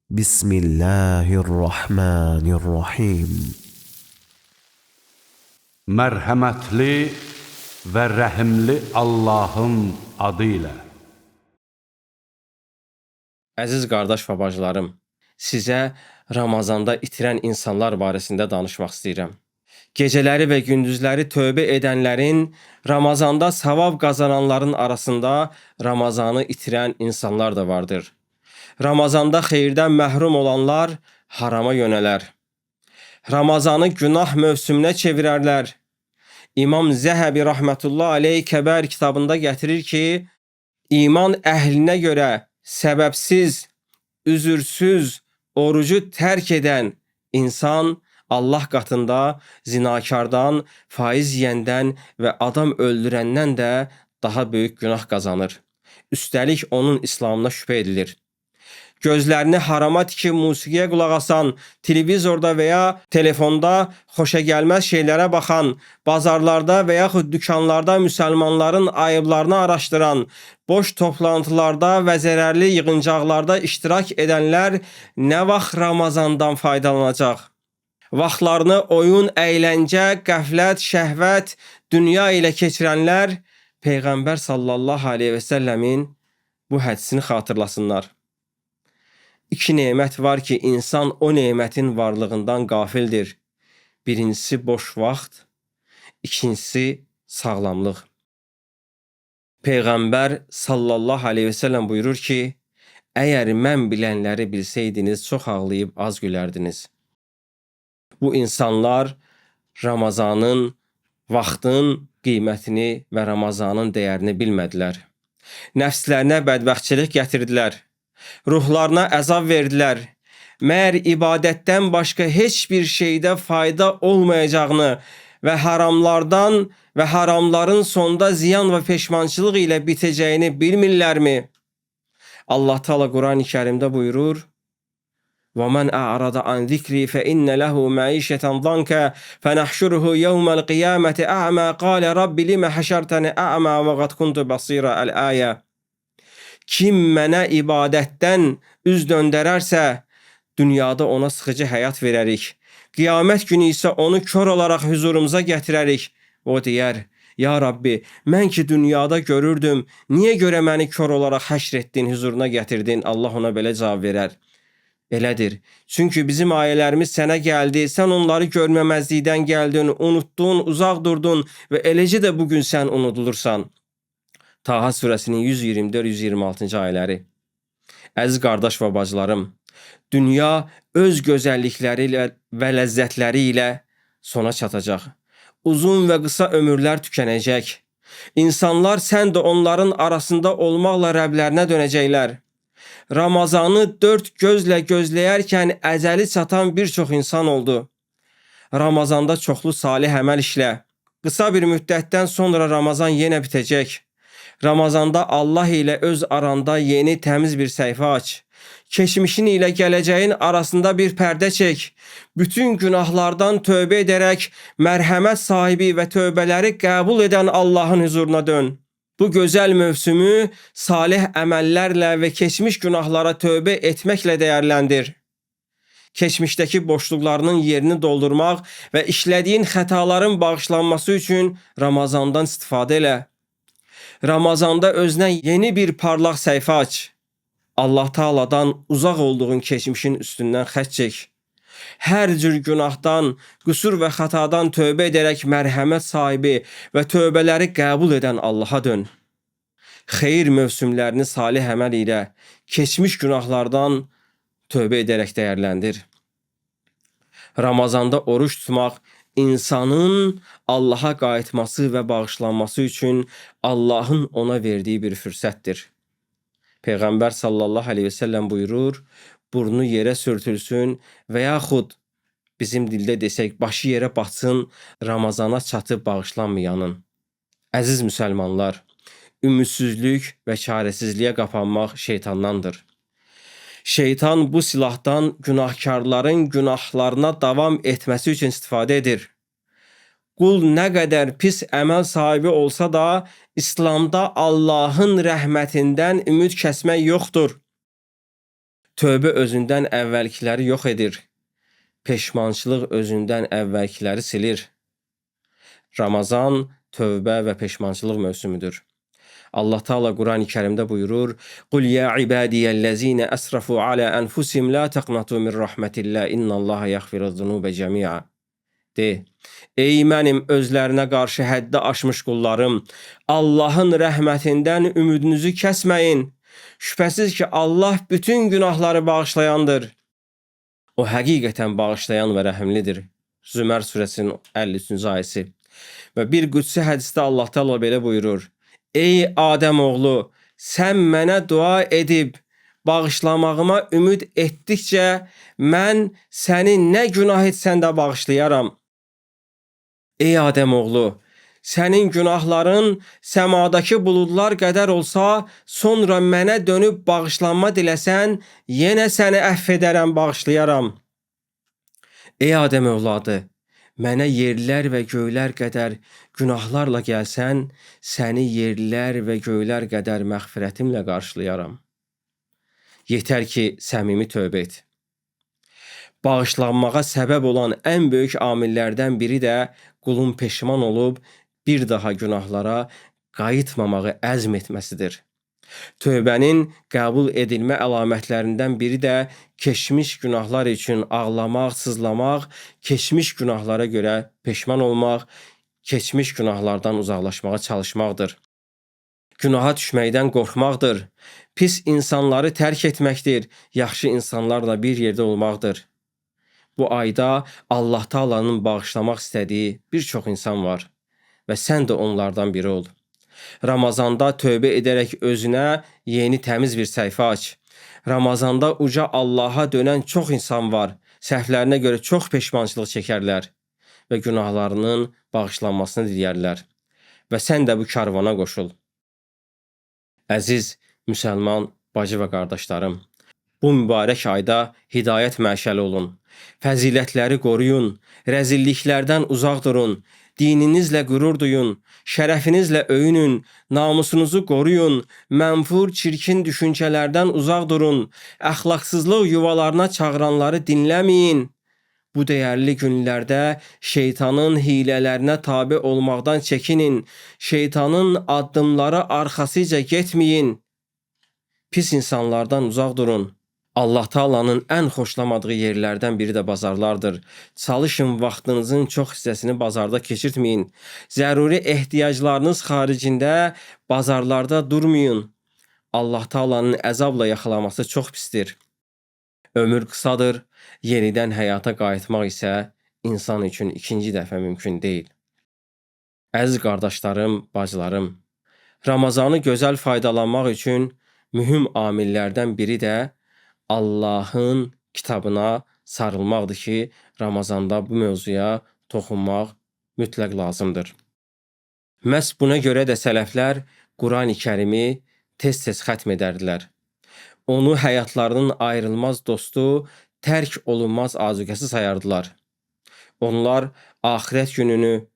Bismillahirrahmanirrahim. Mərhəmətli və rəhimli Allahın adı ilə. Əziz qardaş və bacılarım, sizə Ramazanda itirən insanlar barəsində danışmaq istəyirəm. Gecələri və gündüzləri tövbə edənlərin, Ramazanda savab qazananların arasında Ramazanı itirən insanlar da vardır. Ramazanda xeyirdən məhrum olanlar harama yönələr. Ramazanı günah mövsümünə çevirərlər. İmam Zəhəbi rəhmətullah aleyh Kəbər kitabında gətirir ki, iman əhlinə görə səbəbsiz, üzürsüz orucu tərk edən insan Allah qatında zinakardan, faiz yeyəndən və adam öldürəndən də daha böyük günah qazanır. Üstəlik onun İslamına şübhə edilir. Gözlərini harama tikib musiqiyə qulaq asan, televizorda və ya telefonda xoşagəlməz şeylərə baxan, bazarlarda və yaxud dükanlarda müsəlmanların ayıblarını araşdıran, boş toplantılarda və zərərli yığıncaqlarda iştirak edənlər nə vaxt Ramazandan faydalanacaq? Vaxtlarını oyun, əyləncə, qəflət, şəhvət, dünya ilə keçirənlər Peyğəmbər sallallahu aleyhi və səlləmin bu hədisini xatırlasınlar. İki nemət var ki, insan o nemətin varlığından qafildir. Birincisi boş vaxt, ikincisi sağlamlıq. Peyğəmbər sallallahu aleyhi və səlləm buyurur ki, əgər mən bilənləri bilsəydiniz, çox ağlayıb az gülərdiniz. Bu insanlar Ramazanın, vaxtın qiymətini və Ramazanın dəyərini bilmədilər. Nəfslərinə bədbəxtçilik gətirdilər. Ruhlarına əzab verdilər. Məyər ibadətdən başqa heç bir şeydə fayda olmayacağını və haramlardan və haramların sonda ziyan və peşmançılıq ilə bitəcəyini bilmirlərmi? Allah Teala Qurani Kərimdə buyurur: وَمَنْ أَعْرَضَ عَنْ ذِكْرِي فَإِنَّ لَهُ مَعِيشَةً ضَنْكَ فَنَحْشُرُهُ يَوْمَ الْقِيَامَةِ أَعْمَى قَالَ رَبِّ لِمَ حَشَرْتَنِي أَعْمَى وَقَدْ كُنْتُ بَصِيرًا. Əl-Ayə. Kim mənə ibadətdən üz döndərərsə, dünyada ona sıxıcı həyat verərik. Qiyamət günü isə onu kör olaraq hüzurumuza gətirərik. O deyər: Ya Rabbi, mən ki dünyada görürdüm, niyə görə məni kör olaraq həşr etdin, hüzuruna gətirdin? Allah ona belə cavab verər: Elədir. Çünki bizim ayələrimiz sənə gəldi, sən onları görməməzlikdən gəldin, unuttun, uzaq durdun və eləcə də bugün sən unudulursan. Taha surəsinin 124-126-cı ayələri. Əziz qardaş və bacılarım, dünya öz gözəllikləri ilə və ləzzətləri ilə sona çatacaq. Uzun və qısa ömürlər tükənəcək. İnsanlar sən də onların arasında olmaqla Rəblərinə dönəcəklər. Ramazanı dörd gözlə gözləyərkən əcəli çatan bir çox insan oldu. Ramazanda çoxlu salih əməl işlə. Qısa bir müddətdən sonra Ramazan yenə bitəcək. Ramazanda Allah ilə öz aranda yeni təmiz bir səhifə aç. Keçmişin ilə gələcəyin arasında bir pərdə çək. Bütün günahlardan tövbə edərək mərhəmət sahibi və tövbələri qəbul edən Allahın hüzuruna dön. Bu gözəl mövsümü salih əməllərlə və keçmiş günahlara tövbə etməklə dəyərləndir. Keçmişdəki boşluqlarının yerini doldurmaq və işlədiyin xətaların bağışlanması üçün Ramazandan istifadə elə. Ramazanda özünə yeni bir parlaq səhifə aç. Allah Taala'dan uzaq olduğun keçmişin üstündən xətt çək. Hər cür günahdan, qüsur və xətadan tövbə edərək mərhəmət sahibi və tövbələri qəbul edən Allaha dön. Xeyir mövsümlərini salih əməl ilə keçmiş günahlardan tövbə edərək dəyərləndir. Ramazanda oruç tutmaq insanın Allaha qayıtması və bağışlanması üçün Allahın ona verdiyi bir fürsətdir. Peyğəmbər sallallahu aleyhi və səlləm buyurur, burnu yerə sürtülsün və yaxud bizim dildə desək, başı yerə batsın, Ramazana çatıb bağışlanmayanın. Əziz müsəlmanlar, ümidsizlik və çarəsizliyə qapanmaq şeytandandır. Şeytan bu silahdan günahkarların günahlarına davam etməsi üçün istifadə edir. Qul nə qədər pis əməl sahibi olsa da, İslamda Allahın rəhmətindən ümid kəsmək yoxdur. Tövbə özündən əvvəlkiləri yox edir. Peşmançılıq özündən əvvəlkiləri silir. Ramazan tövbə və peşmançılıq mövsümüdür. Allah Teala Qurani Kərimdə buyurur: "Qul ya ibadiyellezine əsrafu ala enfusihim la taqnatu min rahmetillah innallaha yaghfiru-zunuba cemi'a." De, ey mənim özlərinə qarşı həddi aşmış qullarım, Allahın rəhmətindən ümidinizi kəsməyin. Şübhəsiz ki, Allah bütün günahları bağışlayandır. O həqiqətən bağışlayan və rəhimlidir. Zümər surəsinin 53-cü ayəsi. Və bir qüdsi hədisdə Allah Teala belə buyurur: Ey Adəm oğlu, sən mənə dua edib bağışlamağıma ümid etdikcə mən səni nə günah etsən də bağışlayaram. Ey Adəm oğlu, sənin günahların səmadakı buludlar qədər olsa, sonra mənə dönüb bağışlanma diləsən, yenə səni əfv edərəm, bağışlayaram. Ey Adəm övladı, mənə yerlər və göylər qədər günahlarla gəlsən, səni yerlər və göylər qədər məğfirətimlə qarşılayaram. Yetər ki, səmimi tövbə et. Bağışlanmağa səbəb olan ən böyük amillərdən biri də qulun peşman olub bir daha günahlara qayıtmamağı əzm etməsidir. Tövbənin qəbul edilmə əlamətlərindən biri də keçmiş günahlar üçün ağlamaq, sızlamaq, keçmiş günahlara görə peşman olmaq, keçmiş günahlardan uzaqlaşmağa çalışmaqdır. Günaha düşməkdən qorxmaqdır. Pis insanları tərk etməkdir, yaxşı insanlarla bir yerdə olmaqdır. Bu ayda Allah Taala'nın bağışlamaq istədiyi bir çox insan var və sən də onlardan biri ol. Ramazanda tövbə edərək özünə yeni təmiz bir səhifə aç. Ramazanda uca Allaha dönən çox insan var. Səhvlərinə görə çox peşmançılıq çəkərlər və günahlarının bağışlanmasını diləyərlər. Və sən də bu karvana qoşul. Əziz müsəlman bacı və qardaşlarım, bu mübarək ayda hidayət məşəli olun. Fəzilətləri qoruyun, rəzilliklərdən uzaq durun, dininizlə qürur duyun, şərəfinizlə öyünün, namusunuzu qoruyun, mənfur, çirkin düşüncələrdən uzaq durun, əxlaqsızlıq yuvalarına çağıranları dinləməyin. Bu dəyərli günlərdə şeytanın hilələrinə tabe olmaqdan çəkinin, şeytanın addımları arxasıca getməyin. Pis insanlardan uzaq durun. Allah Taala'nın ən xoşlamadığı yerlərdən biri də bazarlardır. Çalışın vaxtınızın çox hissəsini bazarda keçirtməyin. Zəruri ehtiyaclarınız xaricində bazarlarda durmayın. Allah Taala'nın əzabla yaxalaması çox pisdir. Ömür qısadır, yenidən həyata qayıtmaq isə insan üçün ikinci dəfə mümkün deyil. Əziz qardaşlarım, bacılarım, Ramazanı gözəl faydalanmaq üçün mühüm amillərdən biri də Allahın kitabına sarılmaqdır ki, Ramazanda bu mövzuya toxunmaq mütləq lazımdır. Məhz buna görə də sələflər Qurani Kərimi tez-tez xətm edərdilər. Onu həyatlarının ayrılmaz dostu, tərk olunmaz azuqəsi sayardılar. Onlar axirət gününü,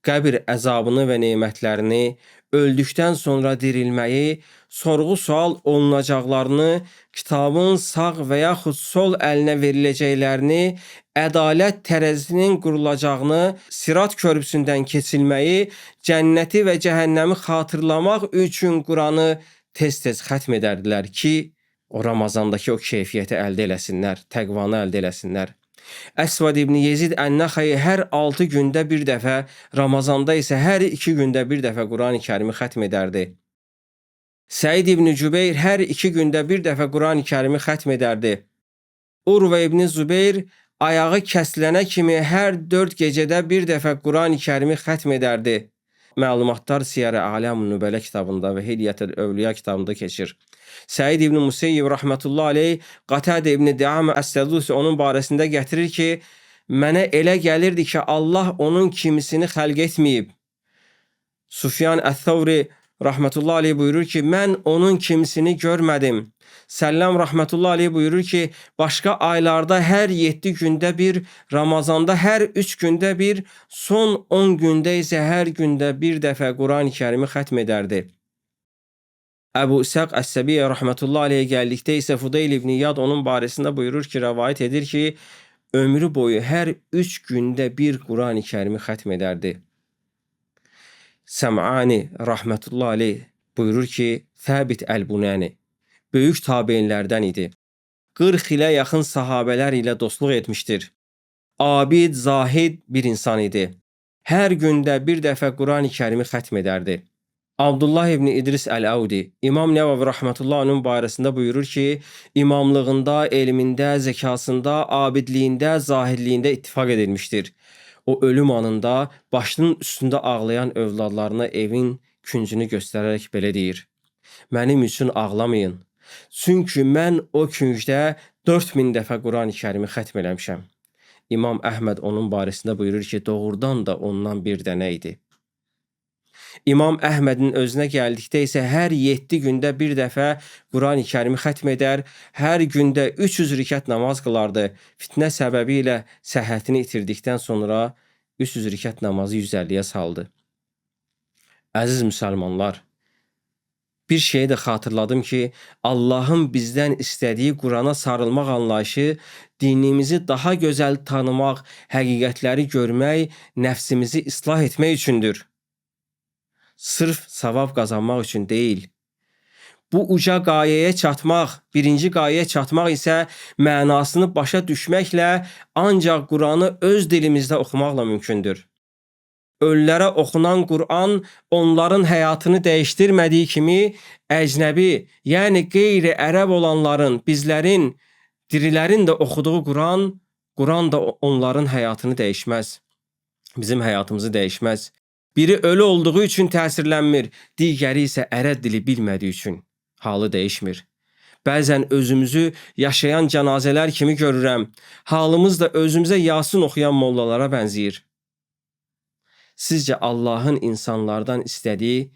qəbir əzabını və nemətlərini, öldükdən sonra dirilməyi, sorğu-sual olunacaqlarını, kitabın sağ və yaxud sol əlinə veriləcəklərini, ədalət tərəzisinin qurulacağını, sirat körpüsündən keçilməyi, cənnəti və cəhənnəmi xatırlamaq üçün Quranı tez-tez xətm edərdilər ki, o Ramazandakı o keyfiyyəti əldə eləsinlər, təqvanı əldə eləsinlər. Əsvad ibn Yezid Ən-Nəxəyi hər 6 gündə bir dəfə, Ramazanda isə hər 2 gündə bir dəfə Qurani Kərimi xətm edərdi. Səid ibn Cübeyr hər 2 gündə bir dəfə Qurani Kərimi xətm edərdi. Urve ibn Zübeyr ayağı kəsilənə kimi hər 4 gecədə bir dəfə Qurani Kərimi xətm edərdi. Məlumatlar Siyər-i A'lam-ı Nübələ kitabında və Hilyətül Övliya kitabında keçir. Səid ibn Museyyib rəhmətullah aleyh Qatədə ibn Diamə Əs-Sədusi onun barəsində gətirir ki, mənə elə gəlirdi ki, Allah onun kimisini xəlq etməyib. Sufyan Əs-Səvri rəhmətullah aleyh buyurur ki, mən onun kimisini görmədim. Səlləm rəhmətullah aleyh buyurur ki, başqa aylarda hər 7 gündə bir, Ramazanda hər 3 gündə bir, son 10 gündə isə hər gündə bir dəfə Qurani Kərimi xətm edərdi. Əbu İshaq Əs-Səbiyyə rəhmətullah aleyhə gəldikdə isə Fudeyl ibn İyad onun barəsində buyurur ki, rəvayət edir ki, ömrü boyu hər 3 gündə bir Qurani Kərimi xətm edərdi. Səm'ani rəhmətullah aleyh buyurur ki, Səbit Əl-Bunəni böyük tabeinlərdən idi. 40 ilə yaxın sahabələr ilə dostluq etmişdir. Abid, zahid bir insan idi. Hər gündə bir dəfə Qurani Kərimi xətm edərdi. Abdullah ibn İdris Əl-Əvdi, İmam Nəvavi rəhmətullah onun barəsində buyurur ki, imamlığında, elmində, zəkasında, abidliyində, zahidliyində ittifaq edilmişdir. O ölüm anında başının üstündə ağlayan övladlarına evin küncünü göstərərək belə deyir: Mənim üçün ağlamayın. Çünki mən o küncdə 4000 dəfə Qurani Kərimi xətm eləmişəm. İmam Əhməd onun barəsində buyurur ki, doğrudan da ondan bir dənə idi. İmam Əhmədin özünə gəldikdə isə hər 7 gündə bir dəfə Qurani Kərimi xətm edər, hər gündə 300 rükət namaz qılardı. Fitnə səbəbi ilə səhhətini itirdikdən sonra 300 rükət namazı 150-yə saldı. Əziz müsəlmanlar, bir şeyi də xatırladım ki, Allahın bizdən istədiyi Qurana sarılmaq anlayışı, dinimizi daha gözəl tanımaq, həqiqətləri görmək, nəfsimizi islah etmək üçündür. Sırf savab qazanmaq üçün deyil. Bu uca qayəyə çatmaq, birinci qayəyə çatmaq isə mənasını başa düşməklə ancaq Quranı öz dilimizdə oxumaqla mümkündür. Ölülərə oxunan Quran onların həyatını dəyişdirmədiyi kimi əcnəbi, yəni qeyri-ərəb olanların, bizlərin, dirilərin də oxuduğu Quran da onların həyatını dəyişməz. Bizim həyatımızı dəyişməz. Biri ölü olduğu üçün təsirlənmir, digəri isə ərəb dili bilmədiyi üçün halı dəyişmir. Bəzən özümüzü yaşayan cənazələr kimi görürəm. Halımız da özümüzə Yasin oxuyan mollalara bənzəyir. Sizcə Allahın insanlardan istədiyi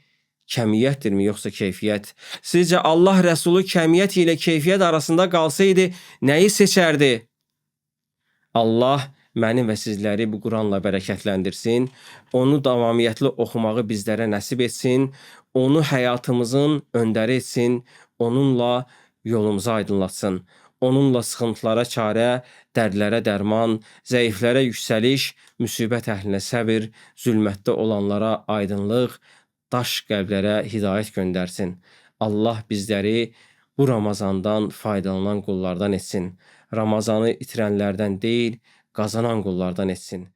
kəmiyyətdirmi yoxsa keyfiyyət? Sizcə Allah Rəsulu kəmiyyət ilə keyfiyyət arasında qalsaydı nəyi seçərdi? Allah məni və sizləri bu Quranla bərəkətləndirsin, onu davamiyyətli oxumağı bizlərə nəsib etsin, onu həyatımızın öndəri etsin, onunla yolumuzu aydınlatsın. Onunla sıxıntılara çarə, dərdlərə dərman, zəiflərə yüksəliş, müsibət əhlinə səbir, zülmətdə olanlara aydınlıq, daş qəlblərə hidayət göndərsin. Allah bizləri bu Ramazandan faydalanan qullardan etsin. Ramazanı itirənlərdən deyil, qazanan qullardan etsin.